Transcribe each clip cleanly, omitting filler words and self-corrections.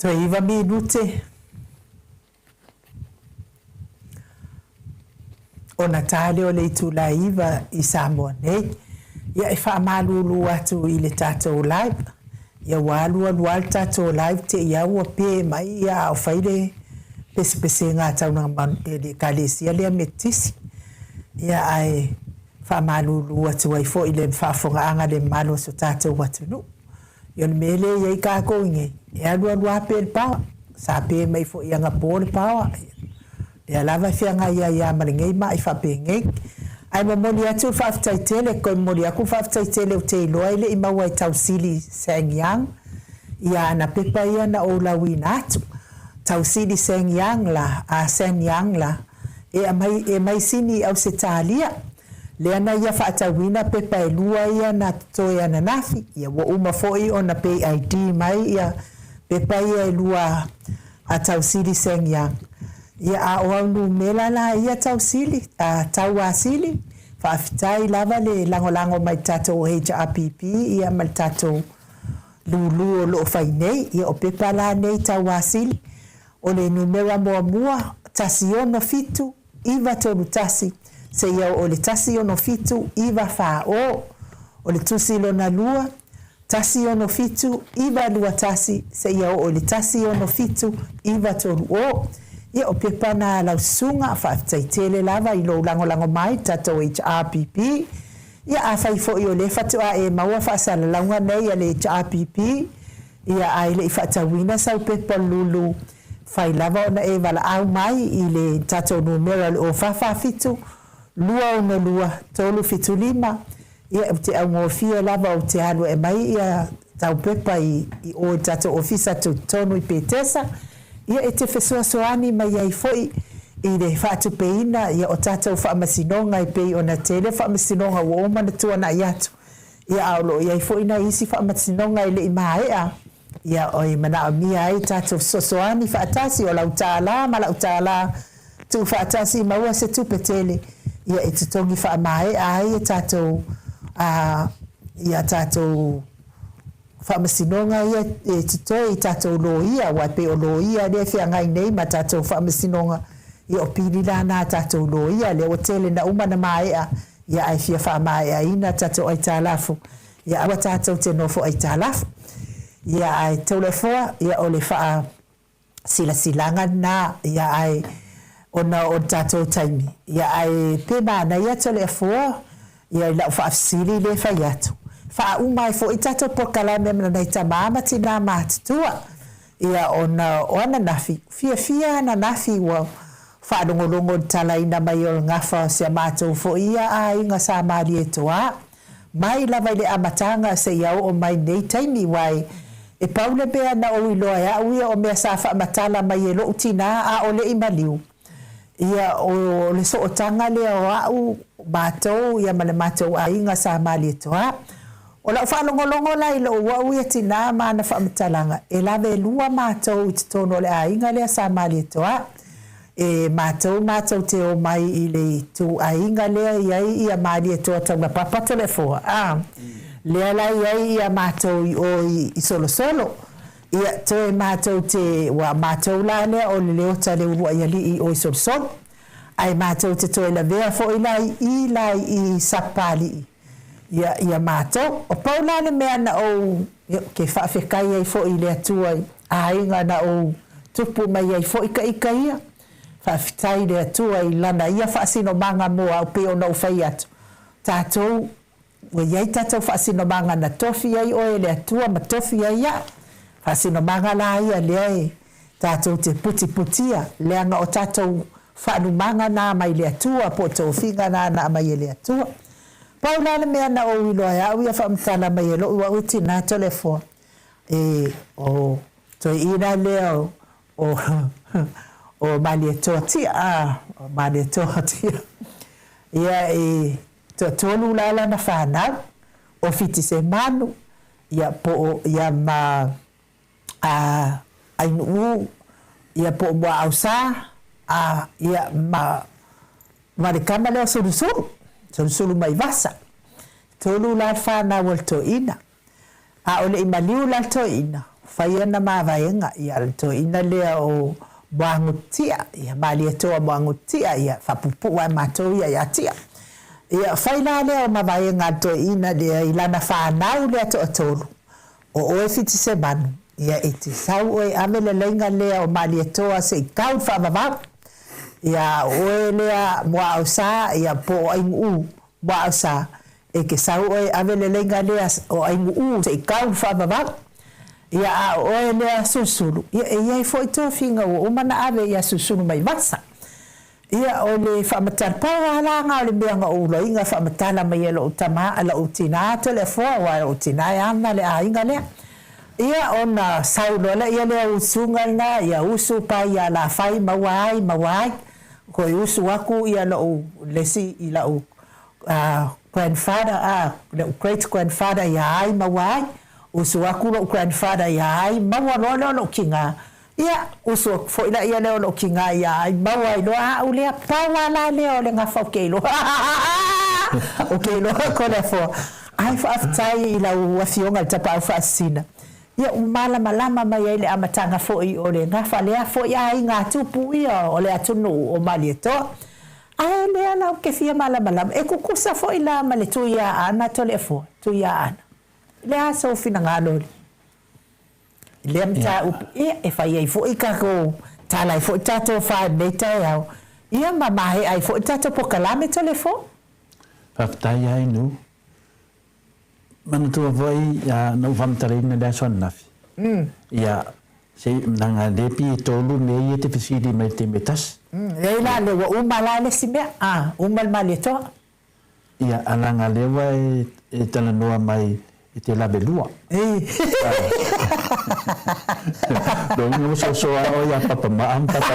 Toe iva minute ona ta lea o le itula e 9 i Samoa nei. Ia, e faamalulu atu i le tatou live, ia ua alualu lava le tatou live te i lava ua pe mai ia a o fai le pesepesega a Taulaga e le Ekalesia lea Metotisi. Ia ae faamalulu atu ai foi i le faafofogaaga a le mamalu o so tatou atunuu. Ia o le mea lea e i ai tatou i nei, e alualu lava pe le paoa. Sa pe mai foi anapo le paoa, lea lava e feagai ai lava ma lenei mai faapenei. Ae momoli atu le faafetai tele, toe momoli atu le faafetai tele ou te iloa e le i maua e Tausili Sang Yang ia ana pepa ia na ou lauina atu. Tausili Sang Yang la, a Sang Yang la, e aumai, e mai sini i Ausetalia. Lea na ia faatauina pepa e lua ia na totoe ananafi, ia ua uma foi ona pay ID mai ia pepa ia e lua a Tausili Seng Yang. Ia a o au numera la ia Tausili, a Tauasili, faafetai lava le lagolago mai i le tatou HRPP ia ma le tatou lulu o lo o fai nei. Ia o pepa la nei Tauasili, o le numera muamua, 167 931 seia oo i le 167 940. O le tusi lona lua, 167 921 seia oo i le 167 930. Ia, o pepa na a lau susuga, faafetai tele lava i lou lagolago mai i le tatou HRPP. Ia, afai foi o lea faatoa e maua faasalalauga nei a le HRPP, Ia, a e le i faatauina sau pepa lulu, fai lava ona e valaau mai i le tatou numera o le 0447 262 375, ia, ou te augofie lava ou te alu e aumai ia tau pepa i o i le tatou ofisa tutotonu i Petesa, ia, e te fesoasoani mai ai foi i le faatupeina ia o tatou faamasinoga e pei ona tele faamasinoga ua uma ona tuanai atu. Ia, a o lo o i ai foi nai isi faamasinoga e le i maea, ia, e manaomia ai tatou fesoasoani faatasi, o lau tālā ma la'u tālā, tuufaatasi maua se tupe tele, ia, e totogi faamaea ai e tatou, a, ia tatou faamasinoga ia e totoe i tatou loia, aua e pei o loia lea e feagai nei ma tatou faamasinoga, ia, o pili la na a tatou loia, lea ua tele na uma na maea Ia ae fia faamaeaina tatou aitalafu, ia aua tatou te nofo aitalafu. Ia ae Toleafoa, ia o le faasilasilaga lena, ia ae ona o le tatou taimi, ia ae pe manaia Toleafoa, ia i lau faafesili lea e fai atu, faauma ai foi tatou polokalame ma nai tama ma tina matutua. Ia ona o ananafi, fiafia ananafi ua faalogologo i le talaina mai o le gafa o si a matou foi ia aiga sa Malietoa, mai lava i le amataga seia oo mai nei taimi, uae e pau le mea na ou iloa e au ia o mea sa faamatala mai e lo'u tinā a o le i maliu. Ia, o le sootaga lea o a'u, matou, ia ma le matou aiga sa Malietoa. O lau faalogologo la i lou a'u ia tinā ma ana faamatalaga, e lavelua matou i totonu o le aiga lea sa Malietoa. E matou matou te omai i le itu aiga lea i ai ia Malietoa Taulapapa Toleafoa, a, lea la i ai ia matou i o i Solosolo. Ia, toe matou te, ua matou la lea o le Leota le uluai alii i o i Solosolo. Ae matou te toe lavea foi la i i la i i Sapapalii, ia, ia matou. O pau la le mea na ou, ia, ou te faafetai ai foi i le Atua i aiga na ou tupu mai ai foi ka ita ia. Faafetai i le Atua i Lana ia faasinomaga mo au pei ona ou fai atu, tatou Ua i ai tatou faasinomaga na tofi ai oe e le Atua ma tofi ai au. Faasinomaga la ia lea e tatou te putiputia, leaga o tatou faalumaga na mai le Atua po o tofiga na na aumai e le Atua. Pau la le mea na ou iloa e au ia faamatala mai e lo'u au e tina Toleafoa, e o toeaina lea o o o Malietoa Tia, a o Malietoa Tia ia e Toatolu la lana fanau, o Fitisemanu, ia po o ia ma a Ainuʻu, ia po o Muaausā, a ia ma ma le tama lea o Sulusulu, Sulusulu mai Vasa. Tolu la le fanau a le toeaina. A o le i maliu la le toeaina. fai ana mavaega, ia, le toeaina lea o Muagututia, ia, Malietoa Muagututia, ia, faapuupuu lava e matou ia ia Tia. Ia, fai la lea o mavaega a le toeaina lea i lana fanau lea toatolu, o oe Fitisemanu, ia, e te sau oe e ave le laina lea o Malietoa se i tau i le faavavau. Ia, a o oe lea Muaausa, ia, po o Ainu'u Muaausa, e te sau oe e ave le laina lea o Ainu'u se i tau i le faavavau. Ia, a o oe lea Sulusulu, ia, e i ai foi tofiga ua uma ona ave ia Sulusulu mai Vasa. Ia, o le faamatala, pau lava la na o le mea na ou ulaina faamatala mai e lou tama, lou tina Toleafoa, aua o lou tina e ana le aiga lea. Ia, ona sau loa lea lea usuga lena, ia usu pae ia Alafai, maua ai, maua ai. Toe usu atu ia lou, le isi i lau grandfather, a, lou great grandfather ia ai, maua ai. Usu atu lou grandfather ia ai, maua loa lea o lou tina. Ia, usu atu foi laia lea o lou tina ia ai, maua ai loa au lea. Pau lava la lea o le gafa ou te iloa. Ou te iloa Toleafoa. Ae faafetai i lau Afioga i le Tapaau Faasisina. Ia, ua malamalama mai ai le amataga foi o le gafa lea foi aiga tupu ia o le atunuu o Malietoa. Ae o lea la ou te fia malamalama, e tutusa foi la ma le Tuiaana Toleafoa, Tuiaana. O le a sou finagalo i lea mataupu? Ia, e fai ai foi tatou, tala ai foi tatou fa i lenei taeao, ia ma maea ai foi le tatou polokalame Toleafoa. Faafetai lava Inu. Manatua foi na ou faamatalaina i le aso ananafi, ia, se leaga lea pei e tolu mea ia e te fesili mai i le taimi e tasi. Leai la, lea ua uma la le isi mea, a, uma le Malietoa. Ia, a leaga lea ua e talanoa mai e te lavelua. Lona uiga ua soso lava oe ia Papa Maa ma Papa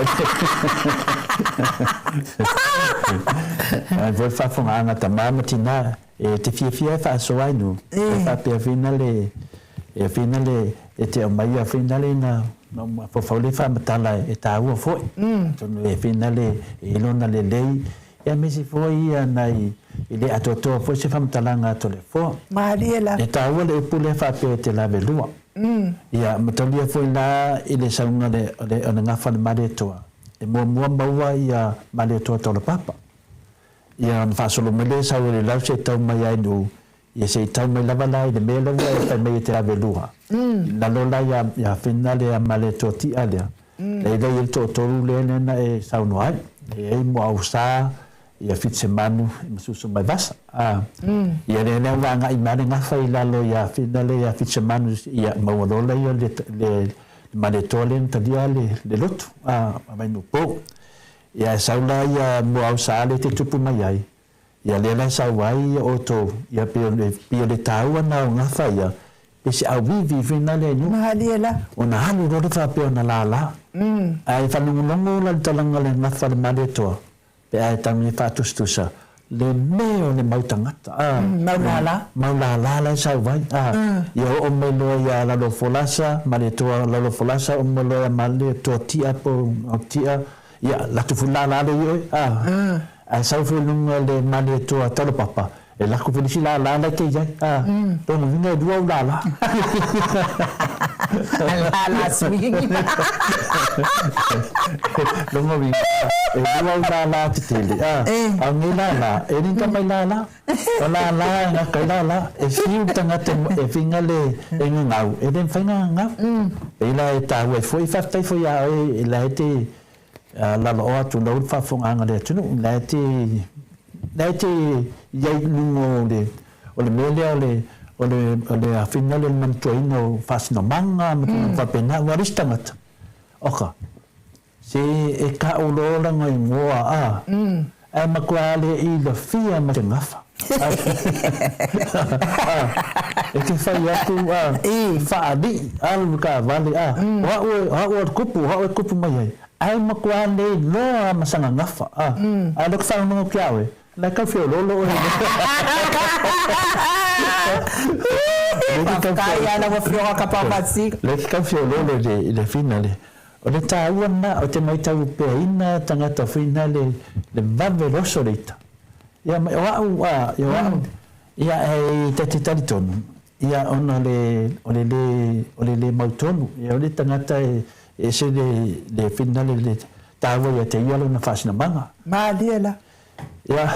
Ae foi le faafofogaaga a tama ma tina, e te fiafia e faasoa ai nuu, e faapea foi le, e foi le, e te aumaia foi le ina mafaufau le faamatala e taua foi. Atonu e foi le, e i lona lelei, aemaise foi ia nai, e le atoatoa foi se faamatalaga a Toleafoa. Malie la. E taua le upu lea faapea e te lavelua. Ia, mataulia foi la i le sauga o le gafa o le Malietoa, e muamua maua ia Malietoa Taulapapa. Ia ona faasolo mai lea sau e le lau se i tau mai ai nuu, ia se i tau mai lava la i le mea lea ua e fai mai e te lavelua, i lalo la ia ia Fina lea ma le toatia lea, lea i ai le toatolu lea lea na e saunoa ai, e i ai Muausā, ia Fitisemanu ma Susumaivasa. A, ia lea lea ua agai mai le gafa i lalo ia Fina lea ia Fitisemanu, ia maua loa lea le le Malietoa lea na talia le le lotu, a, a Vainuupo. Ia e sau la ia Muausā lea e te tupu mai ai, ia lea la e sau ai ia outou, ia pei o le, pei o le taua na o gafa ia, pei se auivi foi na lea i nuu. Malie la. Ona alu loa le faapea ona lala. Ae faalogologo la le talaga o le gafa a le Malietoa, pe a e tau nei faatusatusa, le me o le mau tagata, a. Mau lala. Mau lala la e sau ai, a. Ia oo mai loa ia Lalofolasa, Malietoa Lalofolasa, oo mai loa ia Malietoa Tia po o Tia, Ia, latu foi lala lea i oe, a. Ae sau foi i luga le Malietoa Taulapapa, e lako foi le isi lala la e te i ai, a. Lona uiga e lua au lala. Lala swing. Lona uiga, e lua au lala tetele, a. A o nei lala, e le ni tamai lala. O lala e gata i lala, e fiu le tagata e whinga le e ngangau, e le mawhai nga ngangau. Reira e tāua ai foi, whawhetai foi a oe, e la e te lalo oa atu lau le whaafongaanga le atunuu, la e te, la e te iai lunga o le, o le mea lea o le, o le, o le awhina le manatuaina o whaasinomanga, ma tulaga whapena, ua le isi tagata. Oka. Se e kaʻolo ola nga ingoa a, ae matua le ilafia ma te gafa. A, e te fai atu a, faalii, alu i kaavale a, o a'u o a'u o le kupu, o a'u e kupu mai ai, ae matua le iloa ma sana gafa a, a o lea ou te faalogologo atu ia oe, la e tau feoloolo oe i le. Faafetai lava lau Afioga Kapapasi. Lea e te tau feoloolo i le finale. O le taua lena, o te maitau peaina tagata foi na le le vave loso le ita. Ia ma o a'u a, o a'u, ia e ta te talitonu. Ia, ona o le, o le lē, o le lē mautonu. Ia, o le tagata e ese le, le finagalo i le taua ia te ia lona faasinamaga. Malie la. Ia,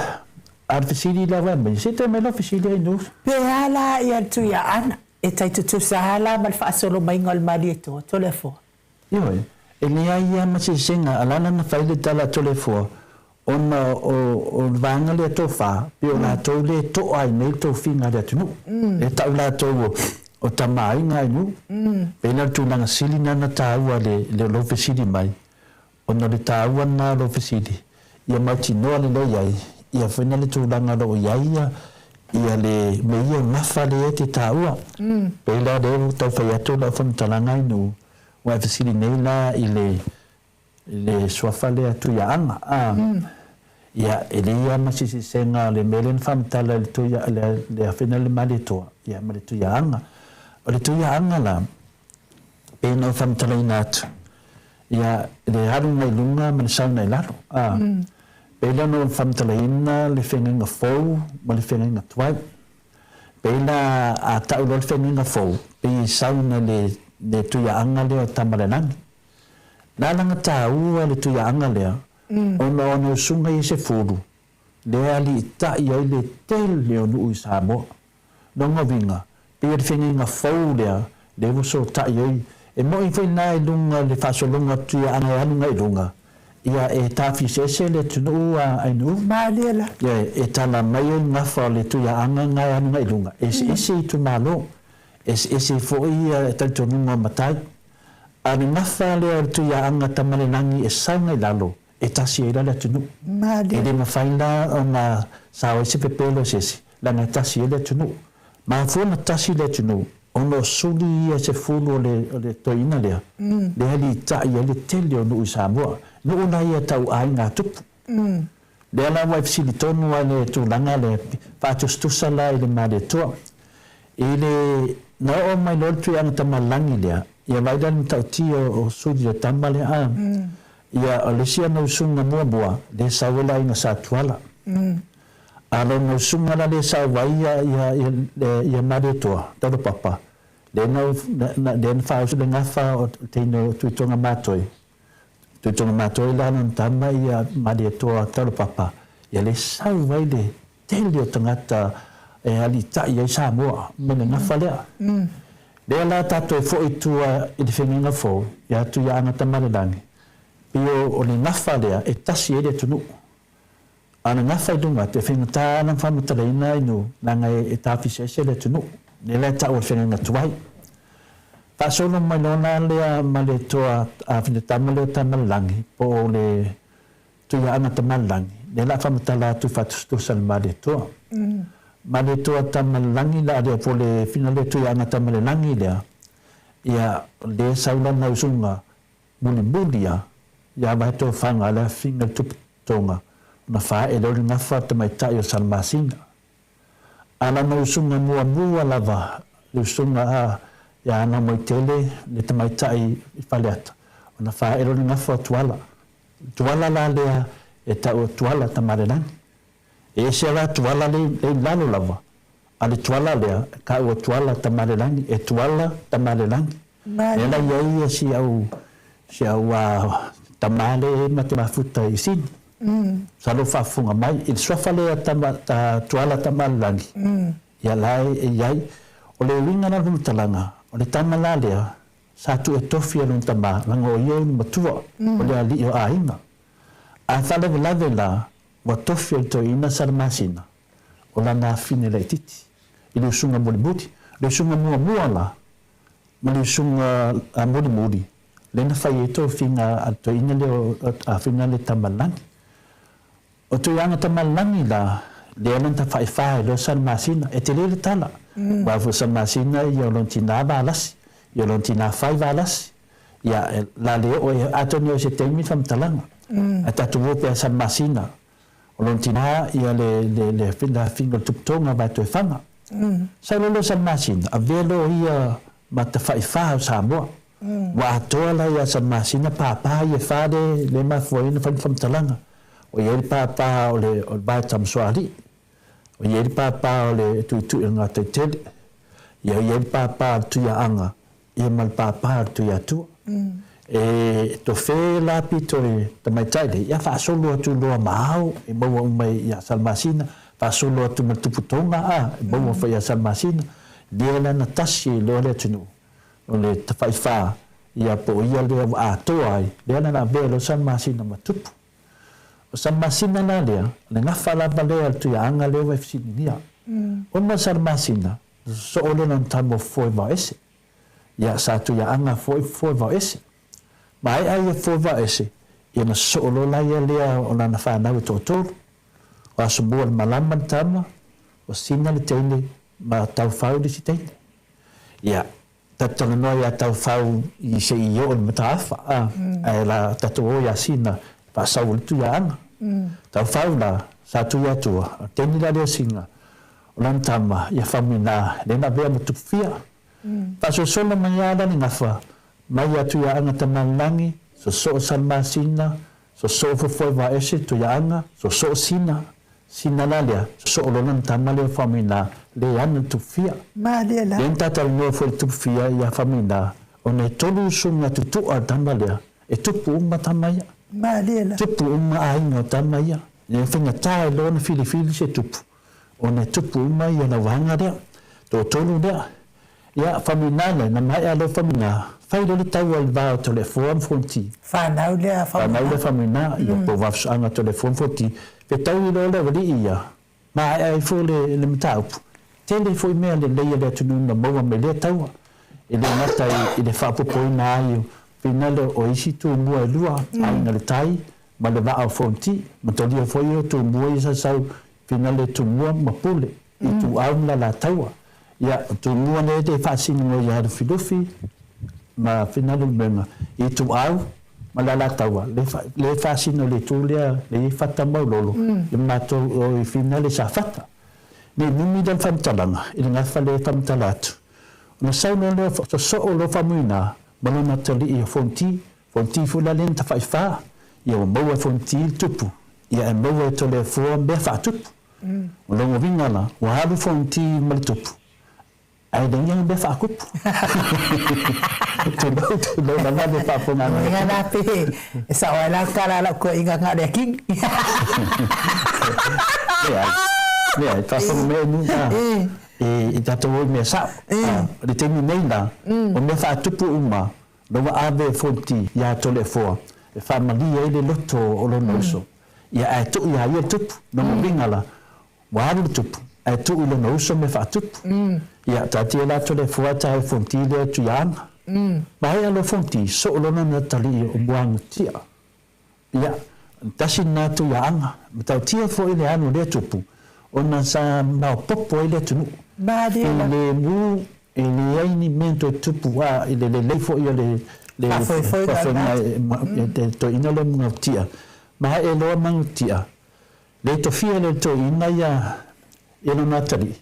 a o le fesili la ua aumai, se toe aumai lau fesili ai Nuusu. Pe a la ia le Tuiaana e tai tutusa lava la ma le faasolo maiga o le Malietoa, Toleafoa? Ioe, e leai lava ma se sega, a la na fai le tala a Toleafoa, ona o le vaega lea tofa, pei o latou lea e to'a ai nei le tofiga a le atunuu. E ta'u latou o tama aiga ai nuu. Pei la o le tulaga sili lena na taua i le lou fesili mai, ona o le taua lena o lou fesili, ia mautinoa lelei ai ia foi na le tulaga o lo o i ai ia ia le mea ia o gafa lea e te taua. Pei la o lea ua tau fai atu lau faamatalaga ai nuu, ua e fesili nei la i le i le suafa lea Tuiaaga, a, ia, e leai lava ma se sesega o le mea lea na faamatala i le Tuia, le, le afena le Malietoa, ia, ma le Tuiaaga. O le Tuiaaga la, pei ona ou faamatalaina atu, ia, le aluga i luga ma le sauga i lalo, a. Pei la ona ou faamatalaina le feagaiga fou ma le feagaiga tuai. Pei la a tau loa le feagaiga fou, pei e sauga i le, le Tuiaaga lea o Tamalelagi. Na lana taua le tuiaaga lea ona o ana usuga ia se fulu lea e aliitai ai le tele o nuu i Samoa. Lona uiga, pei o le fegaiga fou lea lea ua sootai ai. E moi foi lena i luga o le faasologa o le tuiaaga e alu agai i luga, ia e tafiseese le atunuu a Ainuu. Malie la. Ia e tala mai ai gafa o le tuiaaga lena e alu agai i luga, e eseese itumalo, eseese foi talitonuga o matai. A le gafa lea o le Tuiaaga Tamalelagi e sau mai lalo, e tasi ai la le atunuu. E le mafai la ona sao ai se pepelo i se isi, leaga e tasi ai le atunuu. Mafua ona tasi le atunuu, ona o suli ia se fulu o le, o le toeaina lea, lea e litai ai le tele o nuu i Samoa. Nuu la ia tau aiga tupu. Lea la ua e fesili tonu ai le tulaga lea, faatusatusa la i le Malietoa. I le, na oo mai loa le Tuiaga Tamalagi lea, ia vaai la le matautia o Suli le tama lea a, ia o le isi ana usuga muamua, lea e sau ai le aiga Sa Tuala. A lona usuga la lea e sau ai ia, ia, ia, ia Malietoa, Taulapapa, lea na, na, lea na faausu le gafa o le teine o Tuitoga Matoe, Tuitoga Matoe la lona tama ia Malietoa Taulapapa, ia lea e sau ai le tele o tagata e aliitai ai Samoa mai le gafa lea. Lea la tatou e foi i tua i le feagaiga fou ia Tuiaana Tamalelagi, pei o le gafa lea e tasi ai le atunuu. A o le gafa i luga atu e faigata ona faamatalaina ai nuu leaga e tafiseese le atunuu. Lea la e tau o le feagaiga tuai. Faasolo mai loa la lea ma le toa a Finatama lea o Tamalelagi po o le Tuiaana Tamalelagi, lea la faamatala atu faatusatusa le Malietoa. Malietoa Tamalelagi la lea po le fina lea Tuiaana Tamalelagi lea, ia lea sau lana usuga mulimuli a ia Vaetofaga le afiga le tupu toga ona faaee lea o le gafa tamaitai o Salamasina. A lana usuga muamua lava le usuga a ia Anamoitele le tamaitai i Faleata ona faaee lea o le gafa o Tuala. Tuala la lea e tau o Tuala Tamalelagi. E ese la Tuala le i lalo lava, a le Tuala lea e tau o Tuala Tamalelagi, e Tuala Tamalelagi. Lea la i ai si au si au tama lea e ma te mafuta i Sini. Masalo o faafofoga mai i le suafa lea tama Tuala Tamalelagi, ia la e i ai. O le uiga la o le faamatalaga, o le tama la lea Sa tuu e tofi e lona tama, leaga o ia e ulu matua, o le alii o aiga. A faalavelave la, ua tofi e le toeaina Salamasina, o lana afine laititi, i le usuga mulimuli. O le usuga muamua la, ma le usuga mulimuli, lea na fai ai tofiga a le toeaina lea o afine le Tamalagi. O Tuiaga Tamalelagi la, lea lona tafaefa ai loa Salamasina, e tele le tala. Aua foi o Salamasina ia o lona tina Valasi, ia o lona tina fai Valasi. Ia, la le oo ai, atonu o se taimi le faamatalaga. Ae tatou o pea Salamasina, o lona tina ia le, le, le afiga o le Tuputoga Vaetoefaga. Sau loa lea o Salamasina, avea loa ia ma tafaifa o Samoa. Ua atoa la ia Salamasina papa ia e fa le, le mafua ai ona fai le faamatalaga. O i ai le pāpā o le o le Vae Tamasoalii, o i ai le pāpā o le Tuitui o le Gataitele. Ia i ai le pāpā a le Tuiaaga ia ma le pāpā a le Tuiatua. E tofe la pito le tamaitai lea, ia faasolo atu loa ma ao e maua uma ia Salamasina, faasolo atu ma le Tuputoga a, e maua foi ia Salamasina, lea la na tasi ai loa le atunuu o le Tafaifā, ia po o ia lea ua atoa ai, lea la na avea loa Salamasina ma tupu. O Salamasina la lea, o le gafa lava lea o le Tuiaaga lea ua e fesiligia. Ona o Salamasina, na sosoo lea lona tama o Foevaoese. Ia, sa Tuiaaga foi Foevaoese. Maea ia Foevaoese, ia na sosoo loa la ia lea o lana fanau e toatolu. O Asomualemalama le tama, o Sina le teine ma Taufau le isi teine. Ia, tatou talanoa ia Taufau i se i oo i le mataafa, a, ae la tatou o ia Sina faasau o le Tuiaaga. Taufau la, sa Tuiatua, o le teine la lea o Sina, o lana tama ia Faumuina, lea na avea ma Tupufia. Faasolosolo mai lava la le gafa, mai ia Tuiaaga Tamalelagi, sosoo Salamasina, sosoo Fofoevaese, Tuiaaga, sosoo Sina, Sina la lea, sosoo loa lana tama lea o Faumuina, le ana le Tupufia. Malie la. Lea na tatalanoa foi le Tupufia ia Faumuina, ona e tolu usuga tutua o le tama lea, e tupu uma tama ia. Malie la. Tupu uma aiga o tama ia. E faigata ai loa ona filifili se tupu, ona e tupu uma ia lauvaega lea, toatolu lea. Ia, Faumuina lea, na maea loa Faumuina, fai loa le taua i le va o Toleafoa ma Fonoti. Fanau lea Faumuina. Fanau lea Faumuina, ia, po o Vafesoaga Toleafoa ma Fonoti. Fetaui loa le aualii ia, maea ifo le, le mataupu. Tele foi mea lelei a le atunuu na maua mai lea taua. E le gata i, i le faaopoopoina ai o finale o isi tumua e lua, Aiga i le Tai ma le Vaa o Fonoti. Matalia foi o tumua ia sa sau finale Tumua ma Pule. Ituau ma Lalataua. Ia, o Tumua nei le faasinoga ia Lufilufi ma Finalulemega, Ituau ma Lalataua, le, le faasino i le itu lea, le i ai Fata ma Ulolo, i matou o i Finale sa Fata. Nei numi lea o le faamatalaga, i le gafa lea e faamatala atu. Ona sau loa lea o sosoo loa Faumuina ma lona atalii o Fonoti, Fonoti foi la lea na tafaifā, ia ua maua e Fonoti le tupu, ia ae maua e Toleafoa mea faatupu. O lona uiga la, ua alu Fonoti ma le tupu, ae leai ni mea faakupu. Tulou, tulou lava le faafofoga mai. Uiga la pe e sao ai la le tala a lau toeaina na o le akini. Leai, leai, faafofoga mai ai na, i tatou o i mea sao. O le taimi nei la, o mea faatupu uma, na ua ave e Fonoti iā Toleafoa e faamalie ai le loto o lona uso. Ia ae tuu iā ia le tupu. Lona uiga la, ua alu le tupu, ae tuu i lona uso mea faatupu. Ia, taatia la Toleafoa ae tae Fonoti lea Tuiaana. Maea loa Fonoti, soo lona na talii o Muagutia. Ia, tasi lena Tuiaana. Matautia foi le alu o lea tupu, ona sa maopopo ai le atunuu. Malie la. Filemu E leai ni mea toe tupu a i le lelei foi o le le faafoefoega e toeaina lea Magautia. Maea loa Magautia, le tofia lea e le toeaina ia ia lona atalii,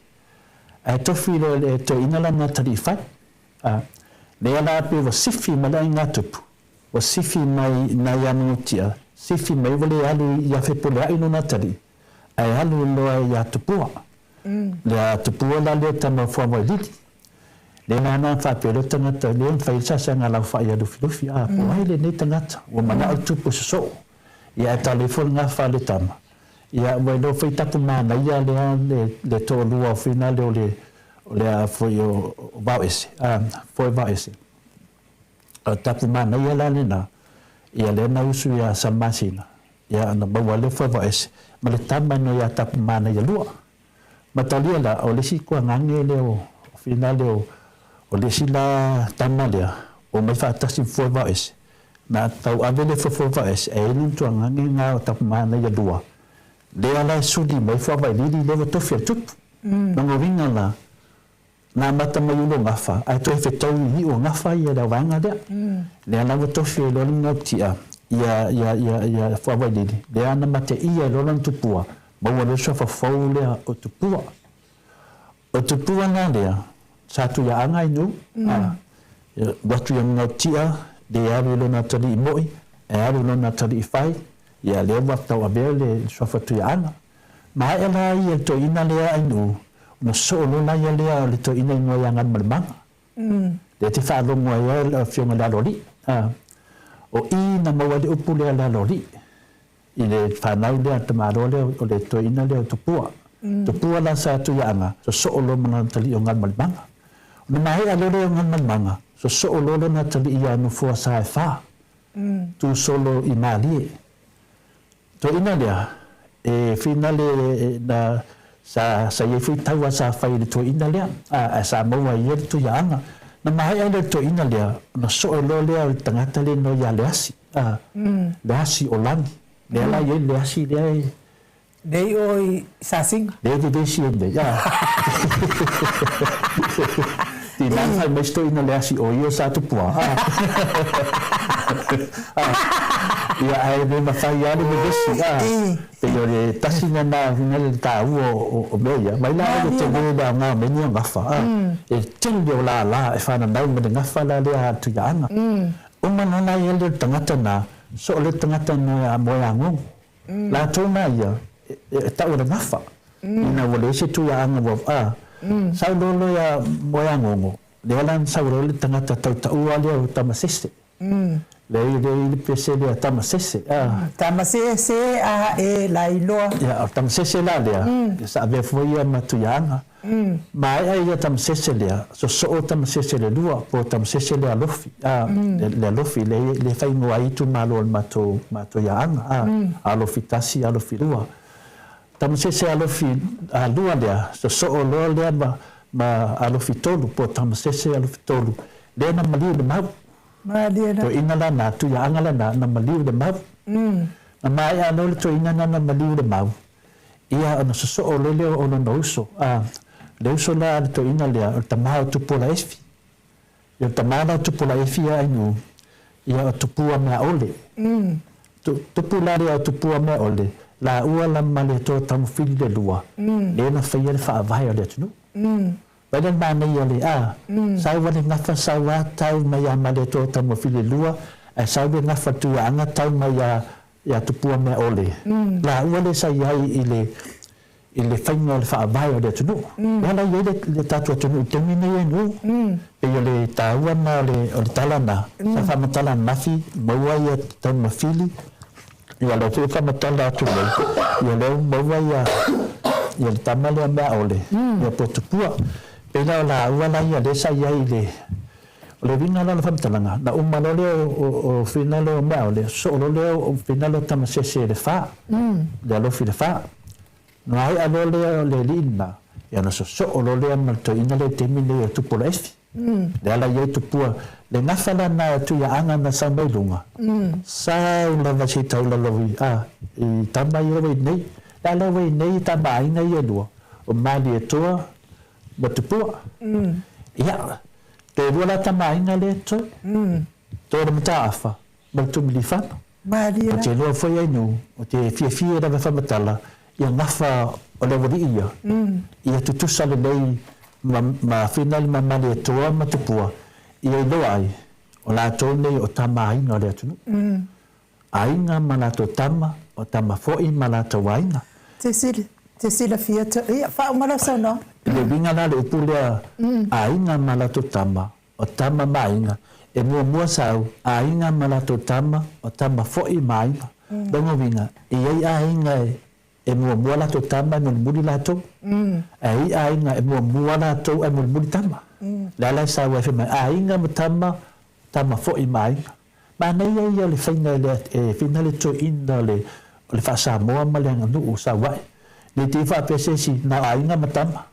ae tofi loa e le toeaina lana atalii fai. A, lea la pei ua sifi mai le aiga tupu, ua sifi mai nai a Magautia, sifi mai ua le alu ia Fepuleai lona atalii, ae alu loa ia Tupua. Lea tupua la lea tama Fuamailili. Lea nana faapea lea tagata lea na fai ai le sasaga laufai ia Lufilufi, a po o ai lenei tagata ua manao le tupu e sosoo. Ia ae tala ifo le gafa a le tama. Ia ua iloa foi tapu manaia lea le le toalua o Fina lea o le o le a foi o Vaoese, a foi Vaoese. O tapu manaia la lena, ia lea na usu ia Salamasina. Ia na maua ai le Foevaese ma le tama ina ia Tapumanaia-lua. Matalia la, o le isi tuagage lea o Fina lea o, o le isi la tama lea, omai faatasi ma Foevaese, na tauave le Foevaese, ae i ai lona tuagage lena o Tapumanaia-lua, lea la e suli mai Fuavailili lea ua tofi e le tupu. Lona uiga la, Na amata mai ulo gafa, ae toe fetau i iu o gafa ia le vaega lea. Lea la ua tofi ai loa le Gautia ia, ia, ia, ia Fuavailili, lea na mateia ai loa lona tupua, maua loa le suafa fou lea o Tupua. O Tupua la lea, sa Tuiaaga ai nu, a, ua atu ia Gautia, le alu i lona atalii moi, ae alu i lona atalii fai, ia lea ua tauavea le suafa Tuiaaga. Maea la ia le toeaina lea Ainuu, Ona sosoo loa laia lea o le toeaina igoa ia Galumalemana. Lea e te faalogo ai lava le afioga i le Aloalii. O i na maua ai le upu lea le Aloalii i le fanau lea a le tamaloa lea o le toeaina lea o Tupua. Tupua la sa Tuiaana, sosoo loa ma lana atalii o Galumalemana. Ona maea loa lea o Galumalemana, sosoo loa lona atalii ia Nofoa Saefa, tu solo i Malie. Toeaina lea, e finale na sa sa i ai foi taua sa fai i le toeaina lea, ae sa maua ai e ia le Tuiaana. Na maea lea o le toeaina lea, ona soe loa lea o le tagata lea igoa ia Leasi, Leasi o Lagi. Lea la e i ai le Leasi lea e Nei o i Sasiga. Lea e vevesi ai nei, a. Tina fai mai si toeaina Leasi o ia sa Tupua, a. Ia ae le mafai lava le vevesi, a. Pei o le tasi lena le taua o mea ia. Mai la le tele le aoga o mea nei o gafa, a. E tele o lala e fananau ma le gafa la lea a le Tuiaana. Uma loa la ia lea o le tagata na, soo lea o le tagata na moeagogo. Latou na ia, e tau o le gafa, ina ua leai se tuiaaga ua, a, sau loa loa ia Moeagogo, lea la na sau loa le tagata tautaua lea o Tamasese. Lea i lea i le pese lea Tamasese, a. Tamasese a e lailoa. Ia, o Tamasese la lea, sa avea foi ia ma tuiaaga. Maea ia Tamasese lea, sosoo Tamasese le lua, po o Tamasese le alofi, a, le alofi, lea e fai igoa ai itumalo o le matou, matou iaaga, a, alofi tasi, alofi lua. Tamasese alofi a lua lea, sosoo loa lea ma, ma alofi tolu, po o Tamasese alofi tolu, lea na maliu le mau. Malie la. Toeaina la na, tuiaaga la na, na maliu le mau. Na maea loa le toeaina na na maliu le mau, Ia ona sosoo loa lea o lona uso, a, le uso la a le toeaina lea, o le tama o Tupolaefi. Ia o le tama la o Tupolaefi ia Ainuu, ia o Tupua Meaole. Tu, tupu la lea o Tupua Meaole, laua la ma le Atoa Taumafili le lua, lea na faia le faavae o le atunuu. Mai le manaia le, a, sau a le gafa sau a tau mai ia Malietoa Taumafili le lua, ae sau le gafa Tuiaana tau mai ia ia Tupua Meaole, laua lea sa i ai i le i le faiga o le faavae o le atunuu. Lea la i ai le le tatou atunuu i le taimi lenei e nuu. Pei o le taua lena o le o le tala lena, sa faamatala ananafi, maua ia Taumafili, ia lea foi e faamatala atu nei, ia lea ua maua ia ia le tama lea Meaole, ia po o Tupua. Pei la o laua la ia lea sa i ai i le O le uiga la o le faamatalaga, na uma loa lea o Whina lea o Meaole, sosoo loa lea o Whina lea o Tamasese i le fa, le alofi i le fa. Maea loa lea o le alii lena, ia ona sosoo loa lea ma le toeaina lea i le taimi lenei o Tupolaefi. Lea la i ai Tupua, le gafa la na e Tuiaaga na sau mai luga, sau lava se i taulalo i, a, i tama ia ua i nei. Le a la ua i nei i tama aiga ia e lua, o Malietoa ma Tupua. Ia, Toe lua la tama aiga lea toe. Toe le Mataafa ma le Tumilifana. Malie la. Ou te iloa foi ai nuu, ou te fiafia lava e faamatala ia gafa o le aualii ia, ia tutusa lelei ma ma Finali ma Malietoa ma Tupua, ia iloa ai, o latou nei o tama aiga o le atunuu. Aiga ma latou tama, o tama foi ma latou aiga. Te te silafia to, ia, faauma lau saunoaga. I le uiga la le upu lea, aiga ma latou tama, o tama ma aiga, e muamua sau, aiga ma latou tama, o tama foi ma aiga. Lona uiga, e i ai aiga e muamua latou tama e mulimuli latou, ae i ai aiga e muamua latou ae mulimuli tama. Le ala e sau ai fai mai, aiga ma tama, tama foi ma aiga. Manaia ia o le faiga e fina le toeaina o le o le faa-Samoa ma le aganuu o Saua'i. Ne i te i faapea se isi, na o aiga ma tama.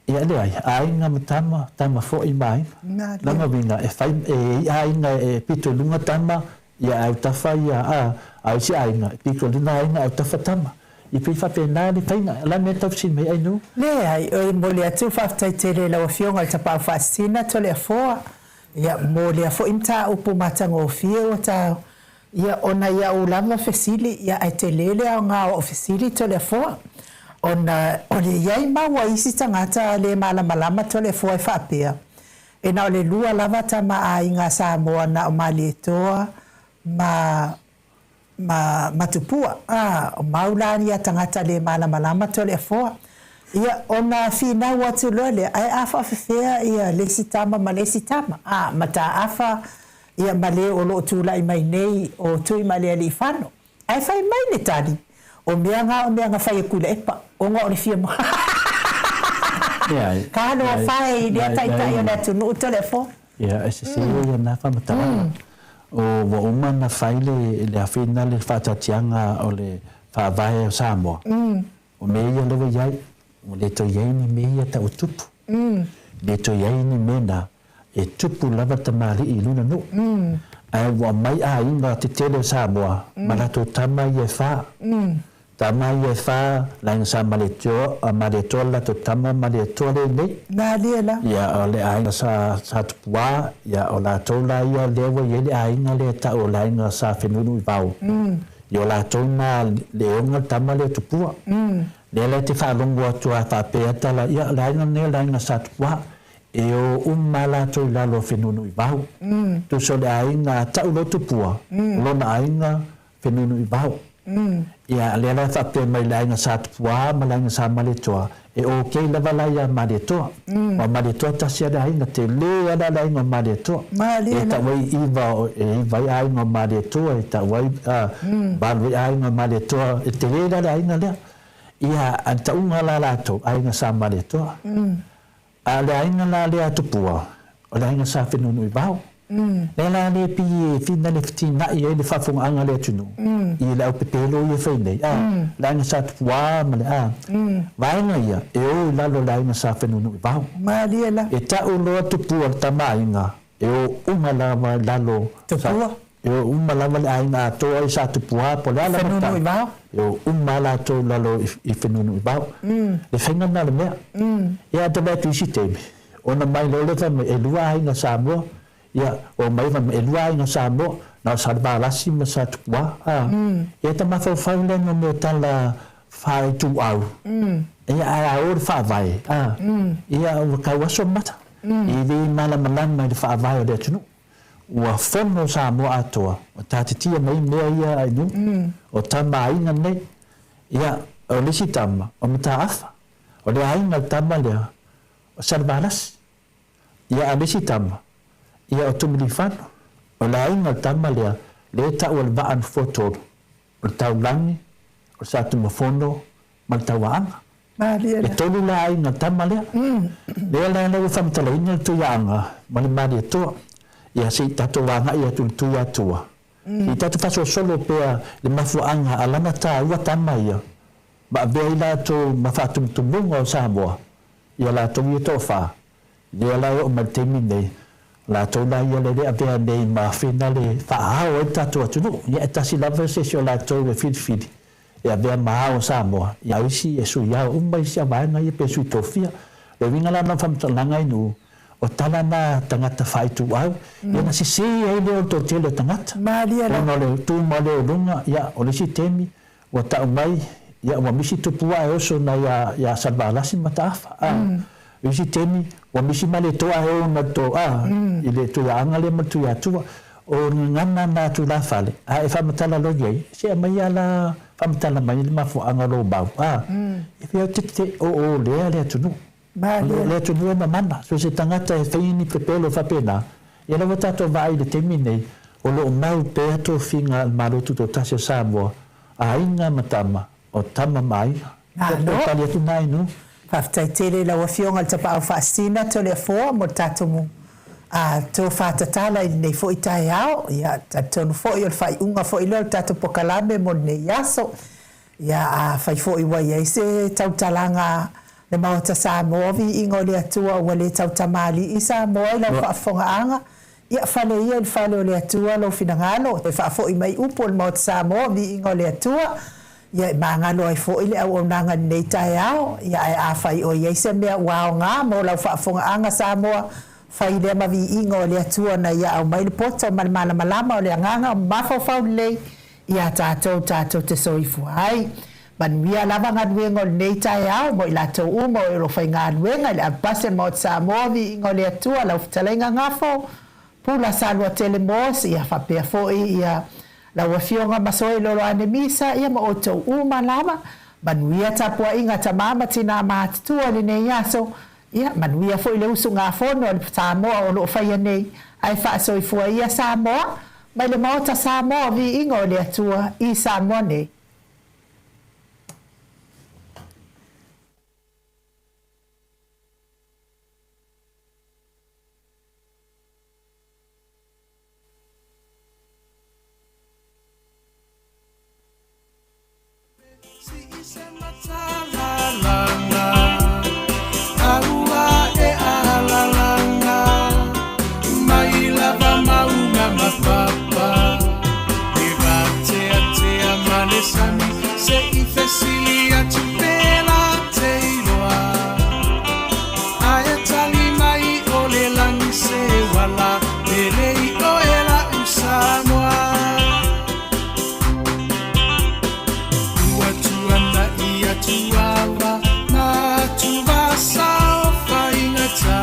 Ia leai, aiga ma tama, tama foi ma aiga. Lona uiga, e fai, e i ai aiga e pito i luga tama, ia e autafa ia, a, a o isi aiga, e pito i luga aiga, autafa tama. I pei faapena le faiga, o le a le mea e tau fesili mai ai nuu? Leai, e momoli atu faafetai tele i lau Afioga i le Tapaau Faasisina Toleafoa, ia, mo lea foi mataupu matagofie ua ta, ia, ona i au lava fesili, ia, ae tele le aoga o au fesili Toleafoa, ona o le i ai mau a isi tagata le malamalama Toleafoa e faapea, e na o le lua lava tama aiga a Samoa na o Malietoa ma ma ma Tupua, a, o mau la ia tagata le malamalama Toleafoa. Ia, ona finau atu loa lea, ae a faafefea ia le isi tama ma le isi tama, a, Mataafa, ia ma le o lo o tulai mai nei o Tuimalealiifano. Ae fai mai le tali, o mea na o mea na fai e Tuilaepa, ona o le fia Leai. Talofa e i lea taitai o le atunuu Toleafoa. Ia, e sese ia na faamatalaga. O ua uma ona fai le le afi lena le faataatiaga o le Faavae o Samoa. O mea ia lea ua i ai, ua le toe i ai ni mea ia tau o tupu. Le toe i ai ni mea na e tupu lava le tamalii i lona nuu. Ae ua aumai aiga tetele o Samoa ma latou tama ia e fa. Tama ia e fa, le aiga sa Malietoa, Malietoa le latou tama, Malietoa lea i nei. Malie la. Ia, o le aiga sa, sa Tupuā, ia, o latou la ia lea ua i ai le aiga lea e tau o le aiga sa Fenunuivao. I o latou na le ona le tama lea o Tupua. Lea la e te faalogo atu a faapea tala, ia, o le aiga lenei o le aiga sa Tupuā. E o uma lava latou i lalo o Fenunuivao. Tusa o le aiga a tau loa Tupua, o lona aiga Fenunuivao. Ia, lea la e faapea mai le aiga sa Tupuā ma le aiga sa Malietoa, e okay lava la ia Malietoa. Aua Malietoa tasi lava le aiga, tele lava la le aiga o Malietoa. E tau ai iva, e iva ai aiga o Malietoa, e tau ai valu ai aiga o Malietoa, e tele la le aiga lea. Ia, a le tauga la latou, aiga sa Malietoa. A o le aiga la lea a Tupua, o le aiga sa Fenunuivao. Lea la lea pei e fina le fetinai ai le faafofogaaga a le atunuu i le aupepelo ia e fai nei, a, le aiga sa Tupua ma le a. Vaega ia, e o i lalo o le aiga sa Fenunuivao. Malie la. E tau loa Tupua le tama aiga, e o uma lava i lalo Tupua. E o uma lava le aiga atoa i Satupuā po o le a lava tau, e o uma lava latou i lalo i Fenunuivao. Le faiga lena o le mea. Ia a vaai atu i isi taimi, ona mai loa lea fai mai, e lua aiga Samoa, ia, omai fai mai, e lua aiga Samoa, na o Salevalasi ma Satupuā. A, ia ta mafaufau lea mo mea o tala faaituau, ia ae a o le faavae, a, ia ua tau aso mata, e le malamalama i le faavae o le atunuu. Ua fono Samoa atoa, ua tatitia mai mea ia i luga, o tama aiga nei. Ia, o le isi tama, o Mataafa. O le aiga o le tama lea, o Salevalasi. Ia, a o le isi tama, ia o Tumilifano. O le aiga o le tama lea, lea e tau o le Vaa Nofoatolu, o le Taulagi, o le Satunumafono ma le Tauaaga. Malie E tolu la aiga tama lea. Lea la lea ua faamatalaina le Tuiaaga ma le Malietoa. Ia se i tatou agai atu i le Tuiatua. Se i tatou faasolosolo pea le mafuaaga a lana taua tama ia ma avea ai latou ma faatumutumuga o Samoa ia latou ia toafa. Lea la e oo mai i le taimi lenei, o latou la ia lea e avea nei ma fina le faa-ao ai le tatou atunuu. Ia e tasi lava se isi o latou e filifili e avea ma ao o Samoa, a o isi e sui ao uma isi au vaega ia pe sui tofia. O le uiga la o lau faamatalaga i nuu, o tala na a tagata faaituau, ia ona sese ai lea o le toatele o tagata. Ona o le tu ma lea o luga, ia o le isi taimi, Ua tau mai, ia ua misi tupu ae oso nai a ia Salevalasi ma Mataafa, a. O isi taimi, ua misi Malietoa ae o na to, a, i le Tuiaaga lea ma le Tuiatua. O le gagana na tulafale, a e faamatala loa i ai, se aumai a la faamatala mai le mafuaaga o lou mau, a. E pei o te te o o lea le atunuu. O le atunuu e mamana. So se tagata e fai ni pepelo faapena, ia lea ua tatou vaai i le taimi lenei, o lo o mau pea tofiga a le Malo Tutoatasi o Samoa, aiga ma tama, o tama ma aiga. Malo. Ia tali atu na inu. Faafetai tele i lau Afioga i le Tapaau Faasisina Toleafoa mo le tatou tofa tatala i lenei foi taeao. Ia, talitonu foi o le faaiuga foi lea o le tatou pokalame mo lenei aso. Ia, afai foi ua i ai se tautalaga a le Maota Samoa, viiga o le Atua ua le tautamalii Samoa i lau faafofogaaga, ia fale ia i le fale o le Atua lou finagalo, e faafoi mai upu o le Maota Samoa, viiga o le Atua, ia e magalo ai foi le auaunaga i lenei taeao. Ia, ae afai o i ai se mea ua aoga mo lau faafofogaaga Samoa, fai lea ma viiga o le Atua na ia aumai le poto ma le malamalama o le agaga mafaufau lelei Iā tātou tātou te soifua ai. Manuia lava galuega o lenei taeao mo i latou uma o lo o faigaluega i le Avepasi o le Maota Samoa, Viiga o le Atua, lau fetalaiga Gafo, Pula Saluatele Moss, ia faapea foi ia lau Afioga Masoe Loloane Misa, ia ma outou uma lava. Manuia tapuaiga tama ma tinā matutua i lenei aso, ia manuia foi le usugafono a le Samoa o lo o faia nei, ae faasoifua ia Samoa mai le Maota Samoa o Viiga o le Atua i Samoa nei. Ua tuanai atu ava ma Tuvasa o faigata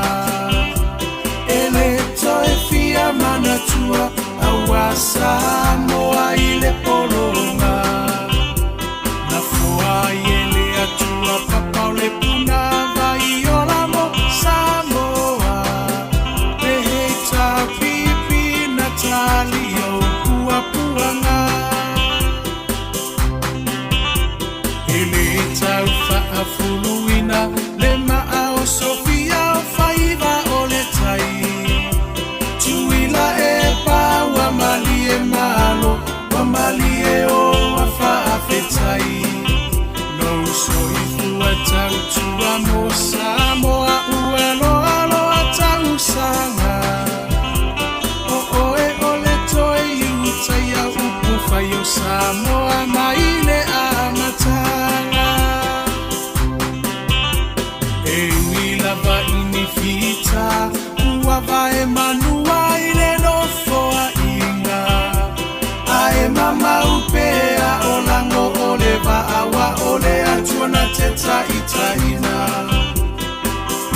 E le toe fia manatua aua Samoa i le pologa Na foa ai e le Atua papa o le punavai ola mo Samoa Le HRPP na tali ou puapuaga E le tau faafuluina le maa o Sofia o faiva o le tai Tuila e pa ua malie malo ua malie o a faafetai Lou soifua tautua mo Samoa ua loaloa tausaga O oe o le toe iutaia upu fai o Samoa mai le amataga E ui lava i ni fita ua vae manua i le nofoaiga Ae mamau pea o lago o le vaa ua o le Atua na te taitaiina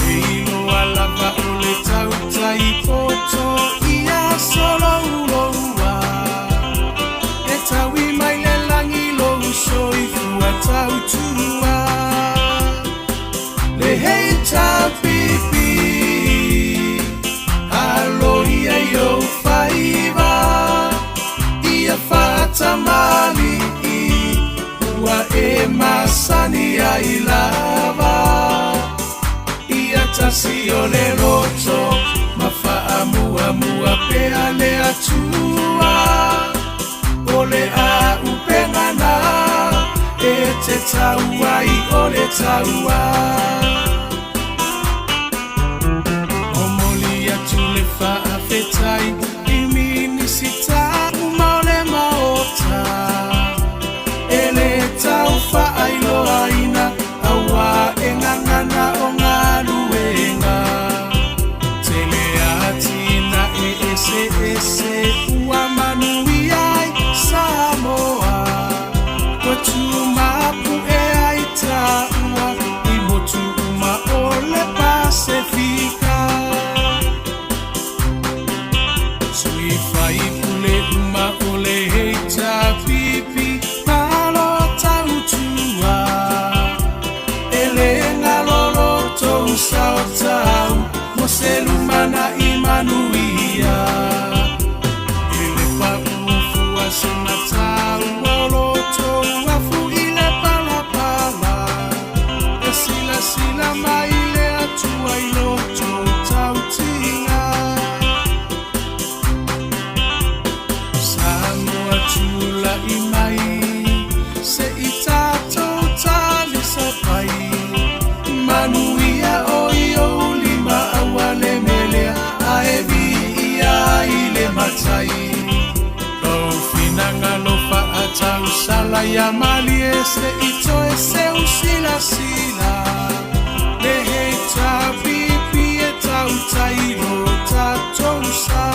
E iloa lava o le tautai poto ia solouloua E taui mai le lagi lou soifua tautua Le HRPP Aloia i ou faiva Ia faatamalii Ua e masani ai lava Ia tasi o le loto Ma faamuamua pea le Atua O le auupega na E te tau ai o le taua Momoli atu le faafetai i Minisita uma o le Maota E le tau faailoaina auā e gagana o galuega Tele atinae eseese ua manuia ai Samoa Ua tumapu'e ai taua i motu uma o le Pasefika Sui faipule uma o le HRPP malo tautua E le galo lo tou sao tau mo se lumanai manuia E le paʻu fua se mataua o lo tou afu i le palapala E silasila mai le Atua i lo tou tautiga Samoa tulai mai se i tatou talisapai Manuia o i ou lima aua le melea ae viia ai le Matai Lou finagalo faatausala ia malie se i toe seu silasila Le HRPP e tautai lo tatou sa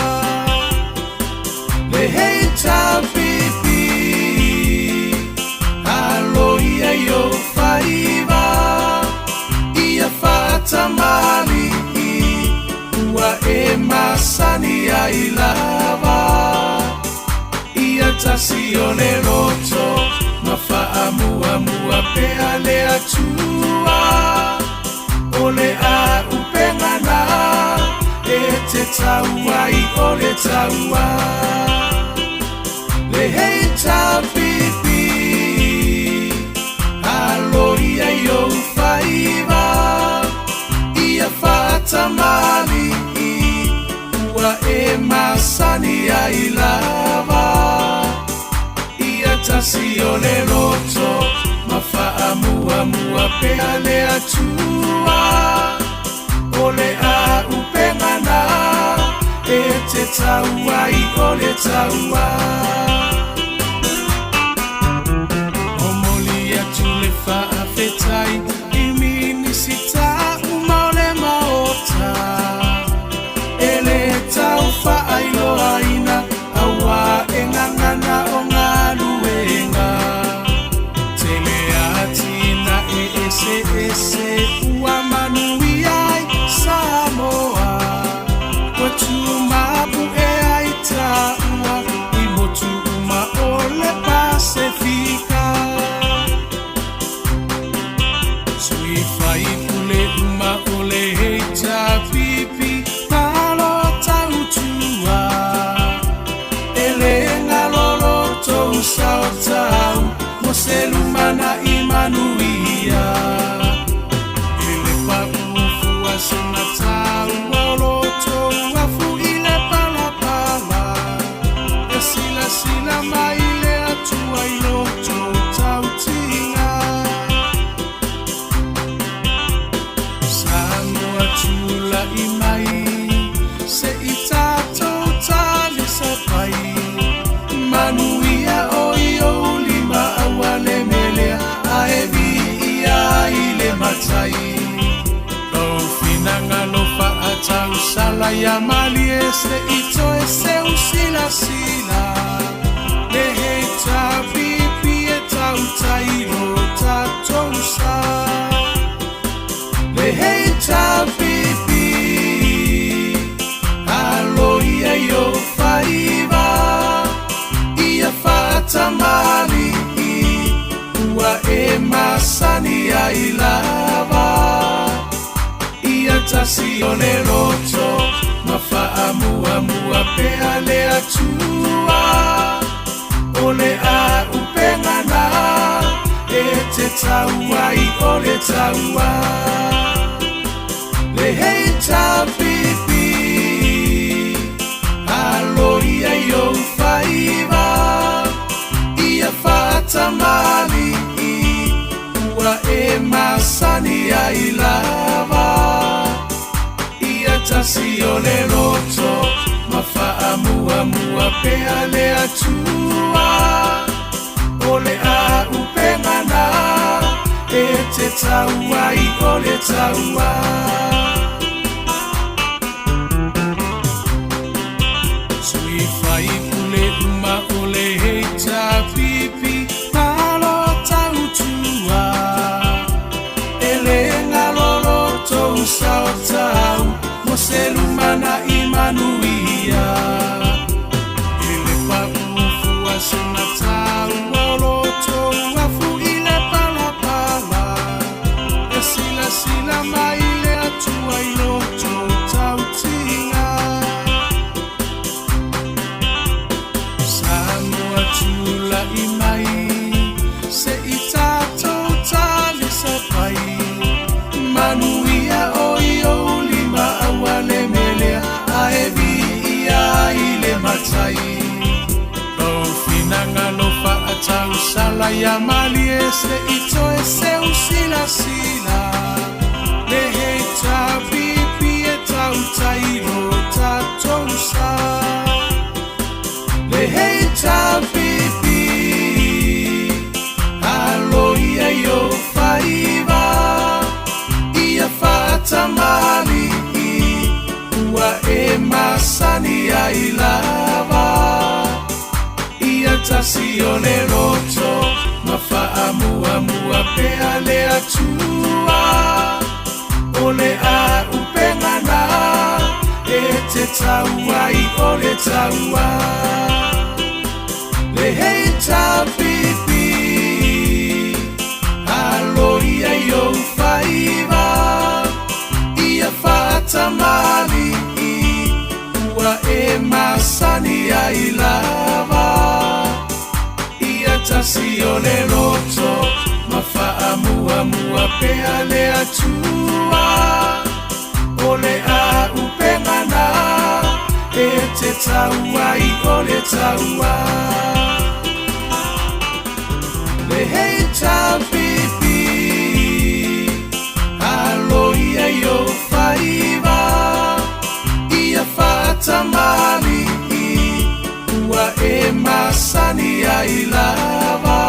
Le HRPP Aloia i ou faiva Ia faatamalii Ua e masani ai lava Ia tasi o le loto. ma faamuamua pea le Atua. O le auupega na e te tau ai o le taua. Le HRPP, alo ia i ou faiva, ia faatamalii, ua e masani ai lava. Ia tasi o le loto ma faamuamua pea le Atua. O le auupega na e te tau ai o le taua. Momoli atu le faafetai i Minisita uma o le Maota. E le tau faailoaina auā e gagana o galuega. Tele atinae eseese ua manuia ai Samoa. Ua tumapu'e ai taua i motu uma o le Pasefika. Sui faipule uma o le HRPP, malo tautua. E le galo lo tou sao tau mo se lumanai manuia. E le paʻu fua sina taua o lo tou afu i le palapala. E silasila mai le Atua i lo tou tautiga. Samoa tula'i mai se i tatou talisapai. Manuia o i ou lima aua le melea ae viia ai le Matai. Lou finagalo faatausala ia malie se i toe seu silasila. Le HRPP e tautai lo tatou sa. Le HRPP, alo ia i ou faiva, ia faatamalii, ua e masani ai lava. Ia tasi o le loto ma faamuamua pea le Atua. O le auupega na e te tau ai o le taua. Le HRPP, alo ia i ou faiva, ia faatamalii, ua e masani ai lava. Ia tasi o le loto ma faamuamua pea le Atua. O le auupega na e te tau ai o le taua. Sui faipule uma o le HRPP, malo tautua. E le galo lo tou sao tau mo se lumanai manuia. E le paʻu fua sina taua o lo tou afu i le palapala. E silasila mai le Atua i lo tou tautiga. Samoa tula'i mai se i tatou talisapai. Manuia o i ou lima aua le melea ae viia ai le Matai. Lou finagalo faatausala ia malie se i toe seu silasila. Le HRPP e tautai lo tatou sa. Le HRPP, alo ia i ou faiva, ia faatamalii, ua e masani ai lava. Ia tasi o le loto ma faamuamua pea le Atua. O le auupega na e te tau ai o le taua. Le HRPP. faatamalii ua e masani ai lava. Ia tasi o le loto ma faamuamua pea le Atua. O le auupega na e te tau ai o le taua. Le HRPP, alo ia i ou faiva, ia faatamalii ua e masani ai lava.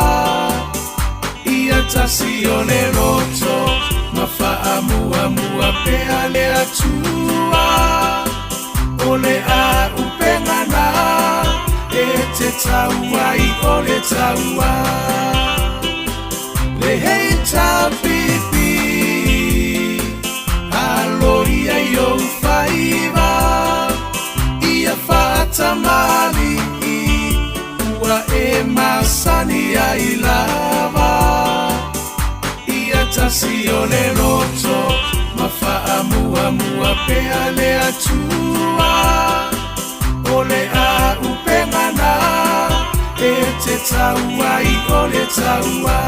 Ia tasi o le loto ma faamuamua pea le Atua. O le auupega na e te tau ai o le taua. Le HRPP, alo ia i ou faiva, ia faatamalii ua e masani ai lava. Ia tasi o le loto ma faamuamua pea le Atua. O le auupega na e te tau ai o le taua.